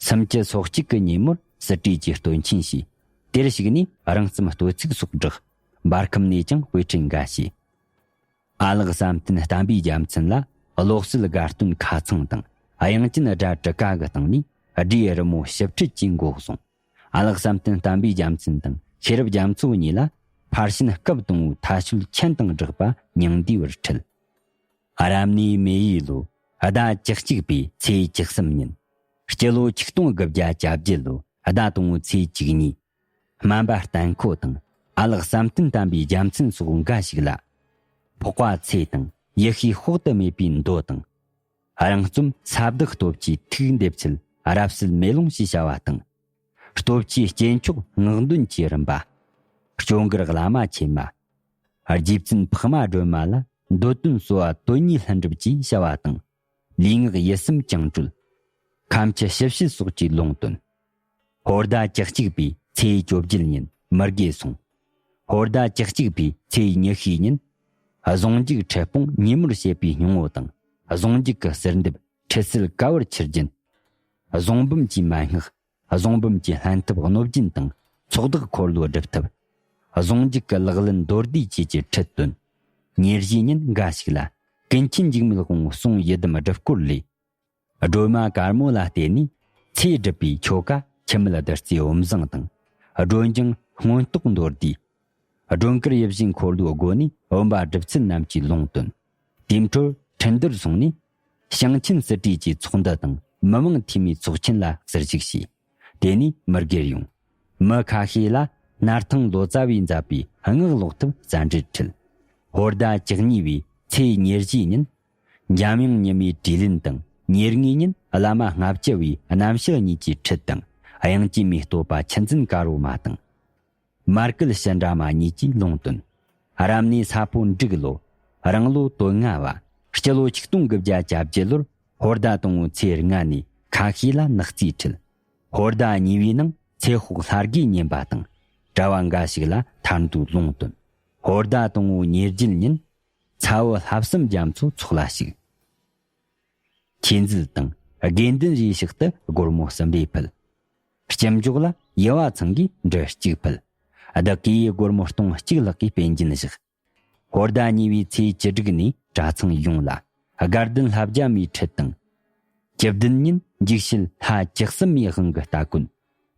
སུམ་ཅུ་སོ་གཅིག་གི་ཉིན་མོར་སི་ཏྲིའི་སྟོན་ཆེན་བྱས། དེར་ཞུགས་ནས་རང་རྩོམ་བསྟོད་ཚིག་སོགས་བསྒྲགས། འབར་ཁམས་ནས་ཀྱང་དཔེ་ཁྲིད་འགའ་བྱས། ཨ་ལགས་བསམ་གཏན་བསྟན་པའི་རྒྱལ་མཚན་ལ་བློ་གསལ་དགའ་སྟོན་ཁ་ཚང་དང་། དབྱངས་ཅན་སྒྲ་དྲུག་ཀ་གི་སྟེང་ནས་སྒྲའི་རི་མོ་ཞིབ་ཁྲིད་ཀྱི་མགོ་བཟུང་། ཨ་ལགས་བསམ་གཏན་བསྟན་པའི་རྒྱལ་མཚན་དང་ཤེས་རབ་རྒྱ་མཚོ་གཉིས་ལ་ཕར་ཕྱིན་སྐབས་དང་པོའི་མཐའ་དཔྱོད་མཆན་དང་སྦྲགས་པ་མྱང་འདས་པར་ཁྲིད། རབ་གནས་མེ་ཡི་ལོ། ཟླ་བཅུ་གཅིག་པའི་ཚེས་བཅུ་གསུམ་ཉིན། སྤྱི་ལོ་ཆིག་སྟོང་དགུ་བརྒྱ་གྱ་བརྒྱད་ལོའི་ཟླ་དང་པོའི་ཚེས་བཅུ་གཉིས། སྨན་པ་བསྟན་ཁོ་དང་ཨ་ལགས་བསམ་གཏན་བསྟན་པའི་རྒྱལ་མཚན་སོགས་འགའ་ཞིག་ལ། འཕགས་པ་ཚེ་དང་ཡེ་ཤེས་དཔག་ཏུ་མེད་པའི་མདོ་དང་། རང་རྩོམ་ས་བདག་སྟོབས་ཀྱི་ཐུགས་འདེབས་ཚུལ་རབ་གསལ་མེ་ལོང་ཞེས་བྱ་བ་དང་། སྟོབས་ཀྱི་སྐྱེས་མཆོག་སྔགས་འདོན་གྱི་རིམ་པ། སྐྱོ་གར་བླ་མ་ཆེན་མ། རྗེ་བཙུན་འཕགས་མ་སྒྲོལ་མ་ལ་འདོད་དོན་གསོལ་བ་དོན་གཉིས་ལྷུན་གྲུབ་ཅེས་བྱ་བ་དང་། ལུས་ངག་ཡིད་གསུམ་བཅིངས་གྲོལ། ཁ་མཆུ་ཞི་བྱེད་སོགས་ཀྱི་ལུང་བཏོན། ཧོར་ཟླ་བཅུ་གཅིག་པའི་ཚེས་བཅོ་བརྒྱད་ཉིན་མི་དགེ་སོང་། ཧོར་ཟླ་བཅུ་གཅིག་པའི་ཚེས་ཉི་ཤུའི་ཉིན། གཟུངས་འཇུག་ཁྲི་སྤུངས་ཉིན་མོར་བྱེད་པའི་སྙིང་པོ་དང་། གཟུངས་འཇུག་གི་གསོལ་འདེབས་ཁྲི་སྲིད་ཀ་བར་ཆུ་རྒྱུན། གཟུངས་འབུམ་གྱི་མན་ངག་གཟུངས་འབུམ་གྱི་ལྷན་ཐབས་གནོད་སྦྱིན་དང་ཚོགས་བདག་འཁོར་ལོའི་སྒྲུབ་ཐབས། གཟུངས་འཇུག་གི་ལག་ལེན་མདོར་བསྡུས་བཅས་ཀྱི་ཁྲིད་བཏོན། ཉེར་བཞིའི་ཉིན་འགའ་ཞིག་ལ་ཀུན་མཁྱེན་འཇིགས་མེད་དབང་པོའི་གསུང་ཡི་དམ་སྒྲུབ་སྐོར་ལས། སྒྲོལ་མ་དཀར་མོ་ལ་བརྟེན་ནས་ཚེ་སྒྲུབ་པའི་ཆོ་ག་འཆི་མེད་བདུད་རྩིའི་འོམ་བཟང་དང་། སྒྲོལ་འགྱིང་མངོན་རྟོགས་མདོར་བསྡུས། སྒྲོལ་དཀར་ཡིད་བཞིན་འཁོར་ལོའི་སྒོ་ནས་བུམ་པ་སྒྲུབ་ཚུལ་རྣམས་ཀྱི་ལུང་བསྟན། དེའི་འཕྲོར་ཁྲི་འདུར་སོང་ནས། ཞིང་ཆེན་སྲིད་གྲོས་ཀྱི་ཚོགས་འདུ་དང་མི་མང་འཐུས་མིའི་ཚོགས་ཆེན་ལ་ཟུར་ཞུགས་བྱས། དེ་ནས་མི་སྒེར་ཡོང་། མི་ཁ་ཤས་ལ་སྣར་ཐང་ལོ་ཙཱ་བས་མཛད་པའི་སྔགས་ཀློག་ཐབས་རྩ་འགྲེལ་ཁྲིད། ཧོར་ཟླ་བཅུ་གཉིས་པའི་ཚེས་ཉེར་བཞིའི་ཉིན། འཇམ་དབྱངས་ཉི་མའི་དྲིས་ལན་དང་ཉེར་ལྔའི་ཉིན་བླ་མ་ལྔ་བཅུ་བའི་རྣམ་བཤད་གཉིས་ཀྱི་ཁྲིད་དང་། དབྱངས་ཅན་མའི་བསྟོད་པ་ཆུ་འཛིན་དཀར་པོ་མ་དང་། མར་གད་ཕྱི་འདྲ་མ་གཉིས་ཀྱིས་ལུང་བསྟན། རབ་གནས་ས་ཕོ་འབྲུག་ལོ། རང་ལོ་དོན་ལྔ་བ། སྤྱི་ལོ་ཆིག་སྟོང་དགུ་བརྒྱ་གྱ་བརྒྱད་ལོར་ཧོར་ཟླ་དང་པོའི་ཚེས་ལྔ་ནས་ཁ་ཤས་ལ་ནག་རྩིས་ཁྲིད། ཧོར་ཟླ་གཉིས་པའི་ནང་ཚེ་དཔག་ལྷ་དགེ་བསྙེན་པ་དང་གྲྭ་བ་འགའ་ཞིག་ལ་ཐར་འདོད་ལུང་བསྟན། ཧོར་ཟླ་དང་པོའི་ཉེར་བརྒྱད་ཉིན་ཚ་བོ་ལྷ་བསམ་རྒྱ་མཚོ་ཚོགས་ལ་ཞུགས། ཆོས་མཛད་དང་དགེ་འདུན་རེ་ཞིག་ཏུ་སྒོར་མོ་གསུམ་རེ་ཕུལ། སྐྱབས་འཇོག་ལ་ཡུལ་བ་ཚང་གིས་འབྲུ་གཅིག་ཕུལ། བདག་གིས་སྒོར་མོ་སྟོང་གཅིག་ལྷག་གི་དཔལ་འབྱིན་བཞག། ཧོར་ཟླ་གཉིས་པའི་ཚེས་བཅུ་དྲུག་ནས་གྲྭ་ཚང་ཡོངས་ལ་དགའ་ལྡན་ལྷ་བརྒྱ་མའི་ཁྲིད་དང་། བཅུ་བདུན་ཉིན་འཇིགས་བྱེད་ལྷ་བཅུ་གསུམ་མའི་དབང་གི་སྟ་གོན།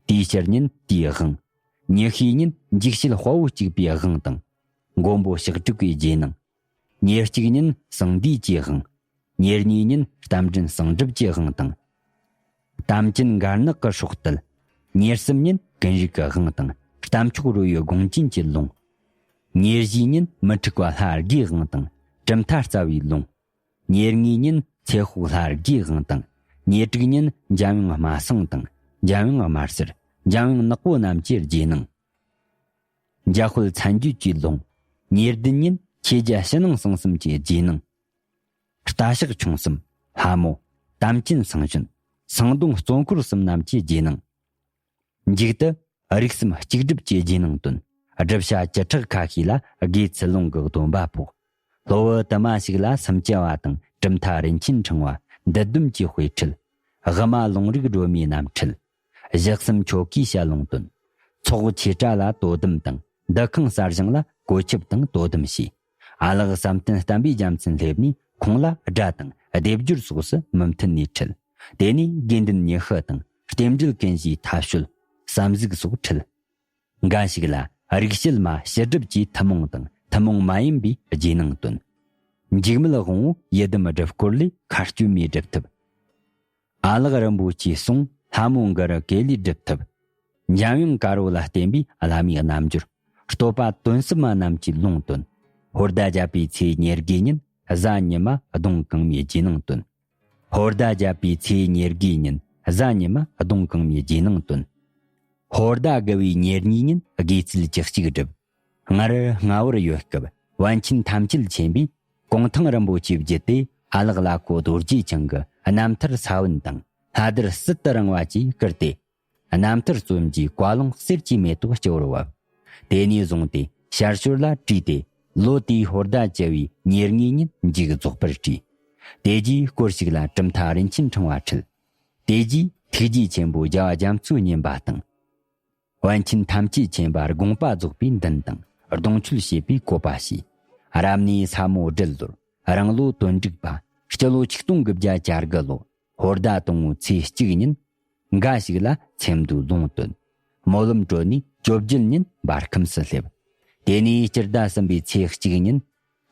དེའི་ཕྱི་ཉིན་དེའི་དབང་། ཉི་ཤུའི་ཉིན་འཇིགས་བྱེད་དཔའ་བོ་གཅིག་པའི་དབང་དང་། མགོན་པོ་ཕྱག་དྲུག་གི་རྗེས་གནང་། ཉེར་གཅིག་ཉིན་གསང་འདུས་ཀྱི་དབང་། ཉེར་གཉིས་ཉིན་རྟ་མགྲིན་གསང་སྒྲུབ་ཀྱི་དབང་དང་། རྟ་མགྲིན་མགར་ནག་གི་སྲོག་གཏད། ཉེར་གསུམ་ཉིན་ཀུན་རིག་གི་དབང་དང་རྟ་མཆོག་རོལ་བའི་དགོངས་ཅན་གྱི་ལུང་། ཉེར་བཞིའི་ཉིན་མི་འཁྲུགས་པ་ལྷ་དགེའི་དབང་དང་གྲུབ་མཐའ་རྩ་བའི་ལུང་། ཉེར་ལྔའི་ཉིན་ཚེ་དཔག་ལྷ་དགེའི་དབང་དང་། ཉེར་དྲུག་ཉིན་འཇམ་དབྱངས་སྨྲ་སེང་དང་། འཇམ་དབྱངས་དམར་སེར། འཇམ་དབྱངས་ནག་པོ་རྣམས་ཀྱི་རྗེས་གནང་། འཇམ་དཔལ་མཚན་བརྗོད་ཀྱི་ལུང་། ཉེར་བདུན་ཉིན་ཆོས་རྒྱལ་ཕྱི་ནང་གསང་གསུམ་གྱི་རྗེས་གནང་། རྟ་ཕྱག་ཆུང་གསུམ། ལྷ་མོ། དམ་ཅན་སངས་ཞིན། སང་གདོང་གཙོ་འཁོར་གསུམ་རྣམས་ཀྱི་རྗེས་གནང་། མཇུག་ཏུ་རིགས་གསུམ་གཅིག་སྒྲིབ་ཀྱི་རྗེས་གནང་བཏོན། སྒྲུབ་བྱ་བཅུ་ཕྲག་ཁ་ཤས་ལ་དགེ་ཚུལ་སློང་གི་སྡོམ་པ་ཕོག། སློབ་བུ་དུ་མ་ཞིག་ལ་སུམ་བཅུ་བ་དང་གྲུབ་མཐའ་རིན་ཆེན་ཕྲེང་བ་འདི་བསྡོམས་ཀྱི་དཔེ་ཁྲིད། དབུ་མ་ལུང་རིགས་སྒྲོན་མེའི་རྣམ་འཕྲུལ། གཞི་གསུམ་ཆོ་གའི་ཞལ་ལུང་བཏོན། ཚོགས་ཆོས་གྲྭ་ལ་དོ་དམ་དང་འདུ་ཁང་གསར་བཞེངས་ལ་བཀོད་ཁྱབ་དང་དོ་དམ་བྱས། ཨ་ལགས་བསམ་གཏན་བསྟན་པའི་རྒྱལ་མཚན་སླེབས་ནས་ཁོང་ལ་སྒྲ་དང་སྡེབ་སྦྱོར་སོགས་སུ་མུ་མཐུད་ནས་ཁྲིད། དེ་ནས་དགེ་འདུན་ཉི་ཤུ་དང་རྟེན་འབྲེལ་ཀུན་གཞིའི་ཐབས་ཤོད་བསམ་གཟིགས་སོགས་ཁྲིད། འགའ་ཞིག་ལ་རིག་བྱེད་མ་ཕྱི་སྒྲུབ་ཀྱི་ཐུན་མོང་དང་ཐུན་མོང་མ་ཡིན་པའི་རྗེས་གནང་བཏོན། འཇིགས་མེད་དབང་པོའི་ཡི་དམ་སྒྲུབ་སྐོར་ལས་མཁའ་སྤྱོད་མའི་སྒྲུབ་ཐབས། ཨ་ལགས་རིན་པོ་ཆེའི་གསུང་ལྷ་མོ་གུ་རུ་ཀེ་ལིའི་སྒྲུབ་ཐབས། འཇམ་དབྱངས་དཀར་པོ་ལ་བརྟེན་པའི་བླ་མའི་རྣལ་འབྱོར། བསྟོད་པ་དོན་གསུམ་མ་རྣམས་ཀྱི་ལུང་བསྟན། ཧོར་ཟླ་བརྒྱད་པའི་ཚེས་ཉེར་དགུའི་ཉིན་གཟའ་ཉི་མ་གདོང་གང་མའི་རྗེས་གནང་བཏོན། ཧོར་ཟླ་བརྒྱད་པའི་ཚེས་ཉེར་དགུའི་ཉིན་གཟའ་ཉི་མ་གདོང་གང་མའི་རྗེས་གནང་བཏོན། ཧོར་ཟླ་དགུ་བའི་ཉེར་གཉིས་ཉིན་དགེ་ཚུལ་བཅུ་གཅིག་བསྒྲུབས། སྔར་སྔ་བོར་ཡོད་སྐབས་པཎ་ཆེན་ཐམས་ཅད་མཁྱེན་པས་གུང་ཐང་རིན་པོ་ཆེ་བརྒྱུད་དེ་ཨ་ལགས་བླ་ཁོ་རྡོ་རྗེ་འཆང་གི་རྣམ་ཐར་ས་བོན་དང་ལྷ་དར་ཟིལ་དུ་རིང་བ་བཅས་བསྐུར་ཏེ། རྣམ་ཐར་རྩོམ་གྱི་བཀའ་ལུང་གསེར་གྱི་མེ་ཏོག་སྤྱི་བོར་བབས། དེ་ནས་བཟུང་སྟེ་ཞར་ཞོར་ལ་བྲིས་ཏེ་ལོ་དེའི་ཧོར་ཟླ་བཅུ་བའི་ཉེར་གཉིས་ཉིན་མཇུག་རྫོགས་པར་བྲིས། དེ་རྗེས་སྐོར་ཞིག་ལ་གྲུབ་མཐའ་རིན་ཆེན་ཕྲེང་བ་ཁྲིད། དེ་རྗེས་ཐུགས་རྗེ་ཆེན་པོ་རྒྱལ་བ་རྒྱ་མཚོའི་བསྙེན་པ་དང་། པཎ་ཆེན་ཐམས་ཅད་མཁྱེན་པ་དགོངས་པ་རྫོགས་པའི་མདུན་དང་གདུང་མཆོད་བྱེད་པའི་བཀོད་པ་བྱས། རབ་གནས་ས་མོ་སྦྲུལ་ལོར་རང་ལོ་དོན་དྲུག་པ་སྤྱི་ལོ་ཆིག་སྟོང་དགུ་བརྒྱ་གྱ་དགུ་ལོ་ཧོར་ཟླ་དང་པོའི་ཚེས་གཅིག་ཉིན་འགའ་ཞིག་ལ་མཚན་བསྡུའི་ལུང་བསྟན། སྨོན་ལམ་གྲོལ་ནས་བཅོ་བརྒྱད་ཉིན་འབར་ཁམས་སུ་སླེབས། དེ་ནས་སྤྱི་ཟླ་གསུམ་པའི་ཚེས་གཅིག་ཉིན་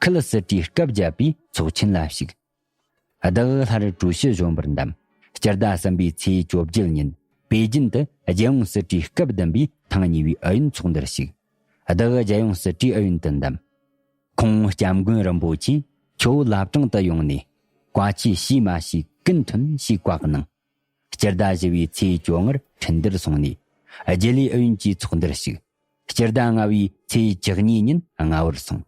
ཁུལ་སྲིད་གྲོས་སྐབས་བརྒྱད་པའི་ཚོགས་ཆེན་ལ་ཞུགས། བདག་སླར་ཀྲུའུ་ཞི་གཞོན་པར་འདམས། སྤྱི་ཟླ་གསུམ་པའི་ཚེས་བཅོ་བརྒྱད་ཉིན་པེ་ཅིན་དུ་རྒྱལ་ཡོངས་སྲིད་གྲོས་སྐབས་བདུན་པའི་ཐེངས་གཉིས་པའི་ཨུ་ཡོན་ཚོགས་འདུར་ཞུགས། བདག་རྒྱལ་ཡོངས་སྲིད་གྲོས་ཨུ་ཡོན་དུ་འདམས། ཁོང་སྐྱབས་མགོན་རིན་པོ་ཆེ་ཁྱོ་བོ་བླ་བྲང་དུ་ཡོང་ནས་བཀའ་ཆོས་ཤེས་མ་ཤེས་ཀུན་མཐུན་ཞེས་བཀའ་གནང་། སྤྱི་ཟླ་བཞི་པའི་ཚེས་བཅོ་ལྔར་ཁྲིན་ཏུར་སོང་ནས་རྒྱུན་ལས་ཨུ་ཡོན་གྱི་ཚོགས་འདུར་ཞུགས། སྤྱི་ཟླ་ལྔ་པའི་ཚེས་བཅུ་གཉིས་ཉིན་རྔ་བར་སོང་།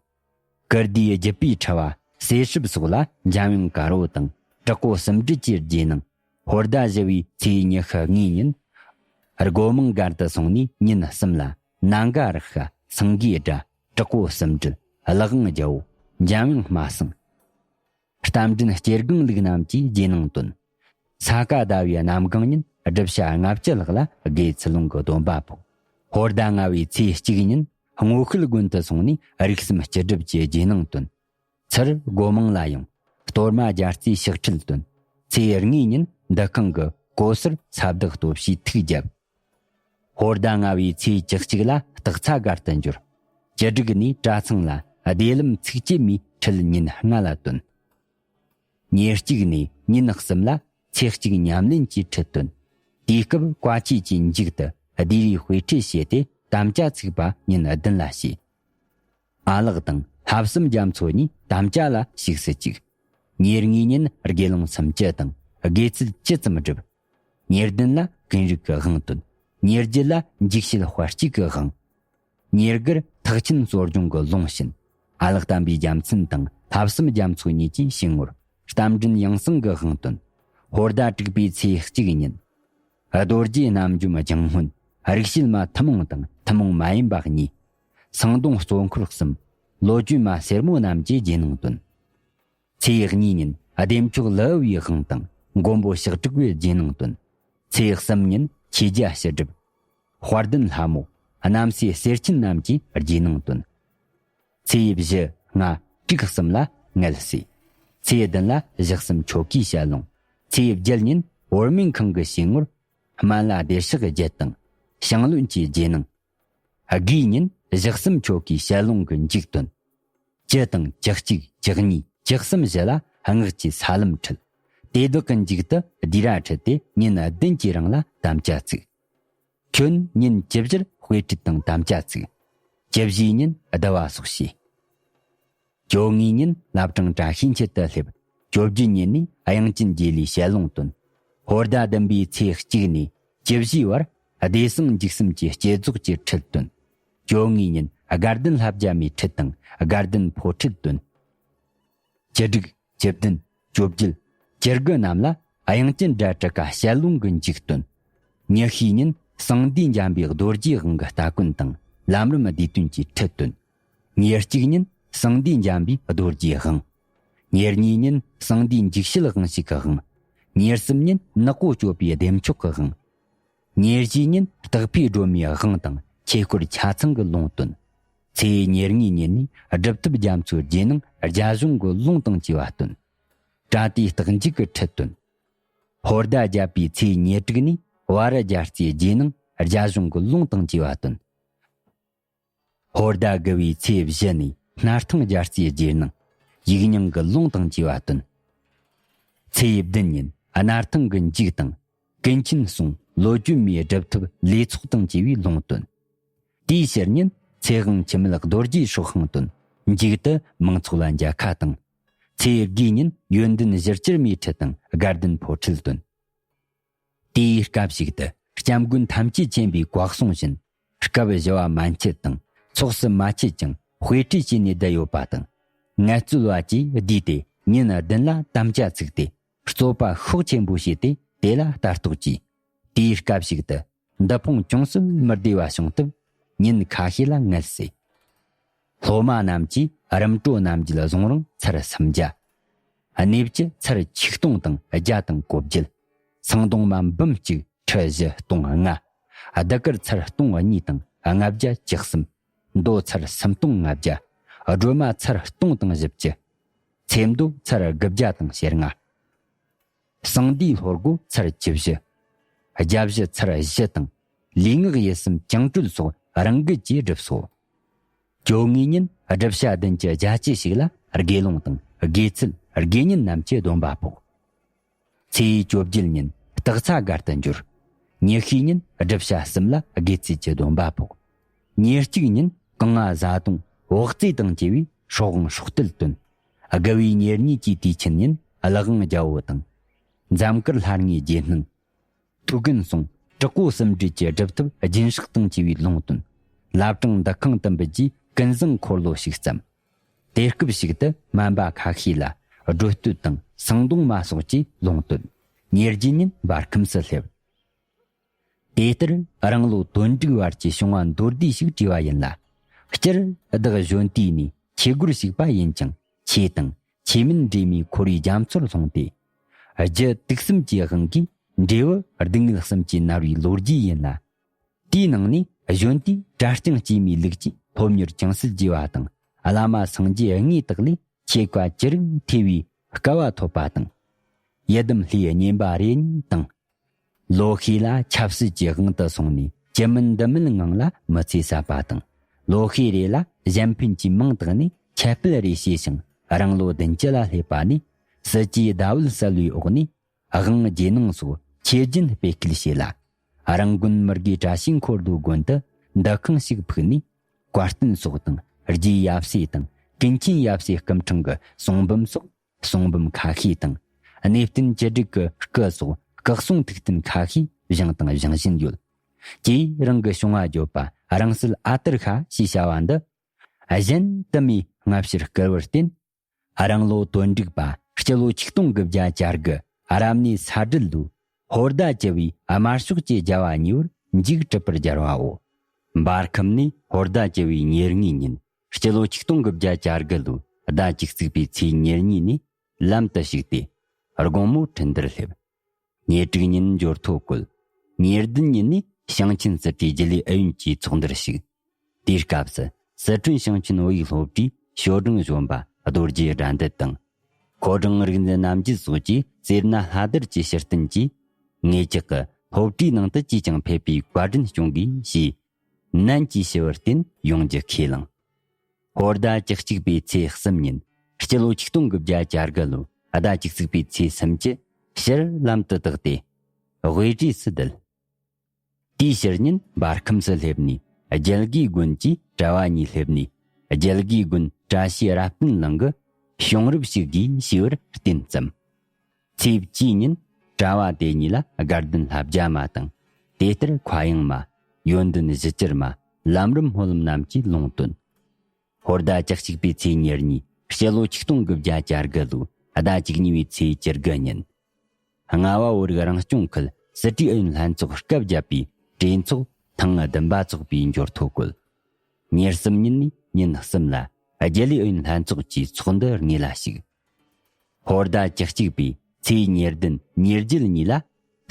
ཀིརྟིའི་བརྒྱུད་པའི་ཁྲི་བ་སེ་ཧྲིབ་སོགས་ལ་འཇམ་དབྱངས་དཀར་པོ་དང་དྲག་པོ་གསུམ་སྒྲིལ་གྱི་རྗེས་གནང་། ཧོར་ཟླ་བཞི་པའི་ཚེས་ཉི་ཤུ་གཉིས་ཉིན་སྒོ་མང་སྒར་དུ་སོང་ནས་ཉིན་གསུམ་ལ་ནཱ་ག་རཀྵ། སེང་གེའི་སྒྲ། དྲག་པོ་གསུམ་སྒྲིལ། གླུ་དབང་རྒྱལ་པོ། འཇམ་དབྱངས་སྨྲ་སེང་། རྟ་མགྲིན་སྐྱེ་སྒང་ལུག་རྣམས་ཀྱིས་རྗེས་གནང་བཏོན། ས་ག་ཟླ་བའི་གནམ་གང་ཉིན་སྒྲུབ་བྱ་ལྔ་བཅུ་ལྷག་ལ་དགེ་ཚུལ་སློང་གི་སྡོམ་པ་ཕོག། ཧོར་ཟླ་ལྔ་བའི་ཚེས་གཅིག་ཉིན་སྔོ་ཤུལ་དགོན་དུ་སོང་ནས་རིགས་གསུམ་སྤྱི་སྒྲུབ་ཀྱི་རྗེས་གནང་བཏོན། ཚུར་སྒོ་མང་ལ་ཡང་གཏོར་མ་རྒྱལ་རྩེའི་ཕྱག་ཁྲིད་བཏོན། ཚེས་གཉིས་ཉིན་འདུ་ཁང་གི་སྒོ་སར་ས་བདག་སྟོབས་ཤིས་ཐུགས་བརྒྱབ། ཧོར་ཟླ་ལྔ་བའི་ཚེས་བཅུ་གཅིག་ལ་སྟག་ཚ་སྒར་དུ་འབྱོར། བཅུ་དྲུག་ནས་གྲྭ་ཚང་ལ་བདེ་ལམ་ཚིགས་བཅད་མའི་ཁྲིད་ཉིན་ལྔ་ལ་བཏོན། ཉེར་གཅིག་ནས་ཉིན་གསུམ་ལ་ཚེས་གཅིག་ཉམས་ལེན་གྱི་ཁྲིད་བཏོན། དེའི་སྐབས་བཀའ་ཆོས་ཀྱི་མཇུག་ཏུ་ལྡེའུ་རིའི་དཔེ་ཁྲིད་བྱས་ཏེ་དམ་བཅའ་ཚུགས་པ་ཉིན་བདུན་ལ་བྱས། ཨ་ལགས་དང་ལྷ་བསམ་རྒྱ་མཚོ་གཉིས་དམ་བཅའ་ལ་ཞུགས་སུ་བཅུག། ཉེར་གཉིས་ཉིན་དགེ་སློང་སུམ་ཅུ་དང་དགེ་ཚུལ་བཅུ་ཙམ་བསྒྲུབས། ཉེར་བདུན་ལ་ཀུན་རིག་གི་དབང་བཏོན། ཉེར་བརྒྱད་ལ་འཇིགས་བྱེད་དཔལ་སྐྱེས་ཀྱི་དབང་། ཉེར་དགུར་ཐེག་ཆེན་གསོ་སྦྱོང་གི་ལུང་བྱིན། ཨ་ལགས་དམ་པའི་རྒྱལ་མཚན་དང་ལྷ་བསམ་རྒྱ་མཚོ་གཉིས་ཀྱིས་བྱིན་ངོར་རྟ་མགྲིན་ཡང་གསང་གི་དབང་བཏོན། ཧོར་ཟླ་དྲུག་པའི་ཚེས་གཅིག་ཉིན། རྡོ་རྗེ་རྣམ་འཇོམས་ལྗང་སྔོན། རིག་བྱེད་མ་ཐུན་མོང་དང་ཐུན་མོང་མ་ཡིན་པ་གཉིས། སེང་གདོང་གཙོ་འཁོར་གསུམ། ལོ་རྒྱུས་མ་སེར་མོ་རྣམས་ཀྱིས་རྗེས་གནང་བཏོན། ཚེས་གཉིས་ཉིན་བདེ་མཆོག་ལི་ཨུ་བའི་དབང་དང་མགོན་པོ་ཕྱག་དྲུག་པའི་རྗེས་གནང་བཏོན། ཚེས་གསུམ་ཉིན་ཆོས་རྒྱལ་ཕྱི་སྒྲུབ། དཔལ་ལྡན་ལྷ་མོ། རྣམ་སྲས་གསེར་ཆེན་རྣམས་ཀྱིས་རྗེས་གནང་བཏོན། ཚེས་བཞི་ལྔ་དྲུག་གསུམ་ལ་མངལ་གསོས། ཚེས་བདུན་ལ་ཞག་གསུམ་ཆོ་གའི་ཞལ་ལུང་། ཚེས་བརྒྱད་ཉིན་བོར་སྨན་ཁང་གི་ཞལ་ངོར་སྨན་བླ་བདེ་གཤེགས་བརྒྱད་དང་ཞང་བློན་གྱི་རྗེས་གནང་། དགུའི་ཉིན་ཞག་གསུམ་ཆོ་གའི་ཞལ་ལུང་གི་མཇུག་བཏོན། བཅུ་དང་བཅུ་གཅིག་བཅུ་གཉིས་བཅུ་གསུམ་བཞི་ལ་སྔགས་ཀྱི་ས་ལམ་ཁྲིད། དེ་དག་གི་མཇུག་ཏུ་ལྡེའུ་ར་ཁྲིད་དེ་ཉིན་བདུན་གྱི་རིང་ལ་དམ་བཅའ་བཙུགས། ཁྱོན་ཉིན་བཅུ་བཞིར་དཔེ་ཁྲིད་དང་དམ་བཅའ་བཙུགས། བཅུ་བཞིའི་ཉིན་བསྡུ་བ་སོགས་བྱས། བཅོ་ལྔའི་ཉིན་བླ་བྲང་བཀྲ་ཤིས་འཁྱིལ་དུ་སླེབས། བཅོ་བརྒྱད་ཉིན་ནས་དབྱངས་ཅན་དགྱེས་ལེའི་ཞལ་ལུང་བཏོན། ཧོར་ཟླ་བདུན་པའི་ཚེས་གཅིག་ནས་བཅུ་བཞིའི་བར་བདེ་གསང་འཇིགས་གསུམ་གྱི་བསྐྱེད་རྫོགས་ཀྱི་ཁྲིད་བཏོན། བཅོ་ལྔའི་ཉིན་དགའ་ལྡན་ལྷ་བརྒྱ་མའི་ཁྲིད་དང་དགའ་ལྡན་ཕོ་ཁྲིད་བཏོན། བཅུ་དྲུག་བཅུ་བདུན། བཅོ་བརྒྱད། བཅུ་དགུ་རྣམས་ལ་དབྱངས་ཅན་སྒྲ་དྲུག་ཀ་ཞལ་ལུང་གི་མཇུག་བཏོན། ཉི་ཤུའི་ཉིན་གསང་འདུས་འཇམ་པའི་རྡོ་རྗེའི་དབང་གི་སྟ་གོན་དང་ལམ་རིམ་བསྡུས་དོན་གྱི་ཁྲིད་བཏོན། ཉེར་གཅིག་ཉིན་གསང་འདུས་འཇམ་པའི་རྡོ་རྗེའི་དབང་། ཉེར་གཉིས་ཉིན་གསང་འདུས་འཇིགས་བྱེད་དབང་ཕྱུག་གི་དབང་། ཉེར་གསུམ་ཉིན་ནག་པོ་སྤྱོད་པའི་བདེ་མཆོག་གི་དབང་། ཉེར་བཞི་ཉིན་སྟག་ཕུའི་སྒྲོལ་མའི་དབང་དང་ཆོས་སྐོར་ཆ་ཚང་གི་ལུང་བཏོན། ཚེས་ཉེར་གཉིས་ཉིན་ནས་སྒྲུབ་ཐབས་རྒྱ་མཚོའི་རྗེས་གནང་རྒྱ་གཞུང་གི་ལུང་དང་བཅས་པ་བཏོན། བྲ་ཏིའི་རྟགས་འཇུག་གི་ཁྲིད་བཏོན། ཧོར་ཟླ་བརྒྱད་པའི་ཚེས་ཉེར་དྲུག་ནས་བ་རི་རྒྱལ་རྩེའི་རྗེས་གནང་རྒྱ་གཞུང་གི་ལུང་དང་བཅས་པ་བཏོན། ཧོར་ཟླ་དགུ་བའི་ཚེས་བཞི་ནས་སྣར་ཐང་རྒྱལ་རྩེའི་རྗེས་གནང་ཡིག་རྙིང་གི་ལུང་དང་བཅས་པ་བཏོན། ཚེས་བདུན་ཉིན་སྣར་ཐང་གི་མཇུག་དང་། ཀུན་མཁྱེན་གསུང་ལོ་རྒྱུས་མའི་སྒྲུབ་ཐབས་ལས་ཚོགས་དང་བཅས་པའི་ལུང་བཏོན། དེའི་ཕྱིར་ཉིན་ཚེ་དབང་འཆི་མེད་རྡོ་རྗེའི་སྲོག་དབང་བཏོན། མཇུག་ཏུ་མང་ཚོགས་ལ་མཇལ་ཁ་དང་། ཚེས་དགུའི་ཉིན་ཡོན་ཏན་གཞིར་གྱུར་མའི་ཁྲིད་དང་དགའ་ལྡན་ཕོ་ཁྲིད་བཏོན། དེའི་སྐབས་ཤིག་ཏུ་སྐྱབས་མགོན་ཐམས་ཅད་མཁྱེན་པའི་བཀའ་གསུང་བཞིན། སྐབས་བཞི་བ་མན་ཆད་དང་ཚོགས་སུ་མ་མཆིས་ཀྱང་དཔེ་ཁྲིད་བྱས་ནས་བསྡད་ཡོད་པ་དང་། ངལ་རྩོལ་བ་བཅས་བསྡུས་ཏེ་ཉིན་བདུན་ལ་དམ་བཅའ་བཙུགས་ཏེ། རྩོད་པ་ཤུགས་ཆེན་པོ་བྱས་ཏེ་དེ་ལ་ལྟ་རྟོག་བྱས། དེའི་སྐབས་ཤིག་ཏུ་འདུ་ཕོངས་ཅུང་ཟད་མི་བདེ་བ་བྱུང་སྟབས་ཉིན་ཁ་ཤས་ལ་ངལ་གསོས། སློབ་མ་རྣམས་ཀྱིས་རིམ་གྲོ་རྣམས་ཀྱི་གཟུང་རིང་ཚར་སུམ་བརྒྱ། གནས་བཅུ་ཚར་ཆིག་སྟོང་དང་བརྒྱ་དང་གོ་བརྒྱད། སེང་གདོང་མ་འབུམ་གཅིག་ཁྲི་བཞི་སྟོང་ལྔ། ཨ་ལྡི་གར་ཚར་སྟོང་གཉིས་དང་ལྔ་བརྒྱ་བཅུ་གསུམ། མདོ་ཚར་སུམ་སྟོང་ལྔ་བརྒྱ། སྒྲོལ་མ་ཚར་སྟོང་དང་བཞི་བཅུ། ཚེ་མདོ་ཚར་དགུ་བརྒྱ་དང་ཞེ་ལྔ། གསང་འདུས་ལྷོ་སྒོ་ཚར་བཅུ་བཞི། རྒྱ་བཞི་ཚར་བཞི་དང་། ལུས་ངག་ཡིད་གསུམ་བཅིངས་གྲོལ་སོགས་རང་འགུལ་གྱིས་བསྒྲུབས་སོ། བཅོ་ལྔའི་ཉིན་བསྒྲུབ་བྱ་བདུན་གྱི་རྒྱ་ཆེ་ཞིག་ལ་དགེ་སློང་དང་དགེ་ཚུལ་དགེ་བསྙེན་རྣམས་ཀྱི་སྡོམ་པ་ཕོག། ཚེས་བཅོ་བརྒྱད་ཉིན་སྟག་ཚ་སྒར་དུ་འབྱོར། ཉི་ཤུའི་ཉིན་བསྒྲུབ་བྱ་གསུམ་ལ་དགེ་ཚུལ་གྱི་སྡོམ་པ་ཕོག། ཉེར་གཅིག་ཉིན་གངྒཱ་བཟའ་བཏུང་འོག་རྩེ་དང་བཅས་པའི་སྲོག་དབང་སྲོག་གཏད་བཏོན། དགུ་བའི་ཉེར་གཉིས་ཀྱི་དུས་ཆེན་ཉིན་ཀླུ་དབང་རྒྱལ་པོ་དང་། འཛོམས་དཀར་ལྷ་ལྔའི་རྗེས་གནང་། ཐུའུ་བཀྭན་སོང་དྲག་པོ་གསུམ་སྒྲིལ་གྱི་སྒྲུབ་ཐབས་སྦྱིན་སྲེག་དང་བཅས་པའི་ལུང་བཏོན། བླ་བྲང་འདུ་ཁང་དུ་འབུལ་རྗེས་ཀུན་བཟང་འཁོར་ལོ་ཞིག་བརྩམས། དེ་སྐབས་ཤིག་ཏུ་སྨན་པ་ཁ་ཤས་ལ་སྒྲོ་སྟོད་དང་སེང་གདོང་མ་སོགས་ཀྱིས་ལུང་བསྟན། ཉེར་བརྒྱད་ཉིན་འབར་ཁམས་སུ་སླེབས། དེ་ལྟར་རང་ལོ་དོན་དྲུག་བར་གྱི་བྱུང་བ་མདོར་བསྡུས་ཤིག་བྲིས་པ་ཡིན་ལ། སྤྱིར་བདག་གཞོན་དུས་ནས་ཆོས་སྒོར་ཞུགས་པ་ཡིན་ཀྱང་ཆོས་དང་ཆོས་མིན་འདྲེས་མའི་འཁོར་བའི་རྒྱ་མཚོར་ལྷུང་སྟེ། རྒྱུ་དུག་གསུམ་གྱི་དབང་གིས་འབྲས་བུ་སྡུག་བསྔལ་གསུམ་གྱིས་མནར་བའི་ལོ་རྒྱུས་ཡིན་ལ། དེའི་ནང་ནས་གཞོན་དུས་གྲྭ་རྐྱང་དཀྱུས་མའི་ལུགས་ཀྱིས་སློབ་གཉེར་ཅུང་ཟད་བགྱིས་པ་དང་བླ་མ་སངས་རྒྱས་དངོས་དག་ལས་ཆོས་བཀའ་ཅི་རིགས་ཐོས་པའི་སྐལ་བ་ཐོབ་པ་དང་། ཡི་དམ་ལྷའི་བསྙེན་པ་རེ་གཉིས་དང་། ལོ་ཤས་ལ་ཆབ་སྲིད་ཀྱི་དབང་དུ་སོང་ནས་ཅི་མིན་འདི་མིན་ངང་ལ་མི་ཚེ་ཟད་པ་དང་། ལོ་ཤས་རེ་ལ་གཞན་ཕན་གྱི་མིང་བཏགས་ནས་ཁྱབ་སྤེལ་རེ་བྱས་ཤིང་། རང་ལོ་བདུན་ཅུ་ལ་སླེབས་པ་ནས་སྲིད་ཀྱི་ཟླ་འོད་གསལ་བའི་འོག་ནས་དབང་རྒྱས་གནང་སོགས་ཆོས་སྦྱིན་སྤེལ་སྐུལ་བྱས་ལ། རང་དགོན་མི་དགེ་བཀྲ་ཤིས་འཁོར་ལོའི་དགོན་དུ་འདུ་ཁང་ཞིག་ཕུག་ནས། བཀའ་བསྟན་སོགས་དང་རྗེ་ཡབ་སྲས་དང་ཀུན་མཁྱེན་ཡབ་སྲས་སྐུ་ཕྲེང་གི་གསུང་འབུམ་སོགས་གསུང་འབུམ་ཁ་ཤས་དང་། གནས་བརྟན་བཅུ་དྲུག་གི་སྐུ་སོགས་སྐུ་གསུང་ཐུགས་རྟེན་ཁ་ཤས་བཞེངས་དང་བཞེངས་བཞིན་ཡོད། ཀྱེ་རང་གི་བྱུང་བ་བརྗོད་པ་རང་གསལ་ཨ་ཏར་ཤ་ཞེས་བྱ་བ་འདི། གཞན་དུ་མའི་སྔ་ཕྱིར་བསྐུལ་བར་བརྟེན། རང་ལོ་དོན་དྲུག་པ་སྤྱི་ལོ་ཆིག་སྟོང་དགུ་བརྒྱ་གྱ་དགུ་རབ་གནས་ས་སྦྲུལ་ལོའི་ཧོར་ཟླ་བཅུ་བའི་དམར་ཕྱོགས་ཀྱི་རྒྱལ་བ་གཉིས་པོར་མཇུག་གྲུབ་པར་སྦྱར་བའོ། འབར་ཁམས་ནས་ཧོར་ཟླ་བཅུ་བའི་ཉེར་གཉིས་ཉིན་སྤྱི་ལོ་ཆིག་སྟོང་དགུ་བརྒྱ་གྱ་དགུ་ལོའི་ཟླ་བཅུ་གཅིག་པའི་ཚེས་ཉེར་གཉིས་ནས་ལམ་དུ་ཞུགས་ཏེ། དགོང་མོ་ཁྲི་འདིར་སླེབས། ཉེར་དྲུག་ཉིན་འབྱོར་ཐོ་བཀོད། ཉེར་བདུན་ཉིན་ནས་ཞིང་ཆེན་སྲིད་གྲོས་རྒྱུན་ལས་ཨུ་ཡོན་གྱི་ཚོགས་འདུར་ཞུགས། དེའི་སྐབས་སུ་སི་ཁྲོན་ཞིང་ཆེན་བོད་ཡིག་སློབ་གྲྭའི་ཞོལ་འབྲིང་གཞོན་པ་རྡོ་རྗེ་དགྲ་འདུལ་དང་། ཁོ་བྲང་རིག་འཛིན་རྣམ་རྒྱལ་སོགས་ཀྱིས་སེར་སྣ་ལྷ་དར་གྱི་ཕྱིར་བསྟན་གྱིས། ངེད་ཅག་གི་སློབ་གྲྭའི་ནང་དུ་ཅིས་ཀྱང་ཕེབས་པའི་བཀའ་དྲིན་སྐྱོང་དགོས་ཞེས་ནན་གྱིས་ཞུ་བར་བརྟེན་ཡོང་རྒྱུ་ཁས་བླངས། ཧོར་ཟླ་བཅུ་གཅིག་པའི་ཚེས་གསུམ་ཉིན་སྤྱི་ལོ་ཆིག་སྟོང་དགུ་བརྒྱ་གྱ་དགུ་ལོའི་ཟླ་བཅུ་གཅིག་པའི་ཚེས་སུམ་ཅུ་ཕྱིར་ལམ་དུ་བཏགས་ཏེ། དབུས་བྲིས་སུ་བསྡད། དེའི་ཕྱིར་ཉིན་འབར་ཁམས་སུ་སླེབས་ནས་རྒྱལ་དགེའི་དགོན་གྱི་གྲྭ་བ་གཉིས་སླེབས་ནས་རྒྱལ་དགེའི་དགོན་བཀྲ་ཤིས་རབ་བརྟན་གླིང་གི་བྱུང་རབས་ཞིག་དགོས་ཞེས་པར་བརྟེན་བརྩམས། ཚེས་བཅུའི་ཉིན་གྲྭ་བ་དེ་གཉིས་ལ་དགའ་ལྡན་ལྷ་བརྒྱ་མ་དང་། དེ་ལྟར་མཁའ་དབྱིངས་མ། ཡོན་ཏན་གཞི་གྱུར་མ། ལམ་རིམ་སྨོན་ལམ་རྣམས་ཀྱིས་ལུང་བསྟན། ཧོར་ཟླ་བཅུ་གཅིག་པའི་ཚེས་ཉེར་གཉིས་སྤྱི་ལོ་ཆིག་སྟོང་དགུ་བརྒྱ་གྱ་དགུ་ལོའི་ཟླ་བཅུ་གཉིས་པའི་ཚེས་བཅུ་དགུ་ཉིན། རྔ་བ་བོད་རིགས་རང་སྐྱོང་ཁུལ་སྲིད་གྲོས་ཨུ་ཡོན་ལྷན་ཚོགས་སྐབས་བརྒྱད་པའི་གྲོས་ཚོགས་ཐེངས་བདུན་པ་ཚོགས་པའི་འབྱོར་ཐོ་བཀོད། ཉེར་གསུམ་ཉིན་ནས་ཉིན་གསུམ་ལ་རྒྱུན་ལས་ཨུ་ཡོན་ལྷན་ཚོགས་ཀྱི་ཚོགས་འདུ་དངོས་ལ་ཞུགས། ཧོར་ཟླ་བཅུ་གཅིག་པའི་ཚེས་ཉེར་བདུན་ཉེར་བརྒྱད་གཉིས་ལ་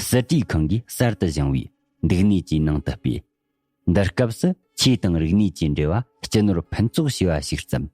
སྲིད་གྲོས་ཁང་གིས་གསར་དུ་བཞེངས་པའི་འདུག་གནས་ཀྱི་ནང་དུ་སྤོས། འདི་སྐབས་སུ་ཆོས་དང་རིག་གནས་ཀྱི་འབྲེལ་བ་སྤྱི་ནོར་ཕུན་ཚོགས་ཞེས་པ་ཞིག་བརྩམས།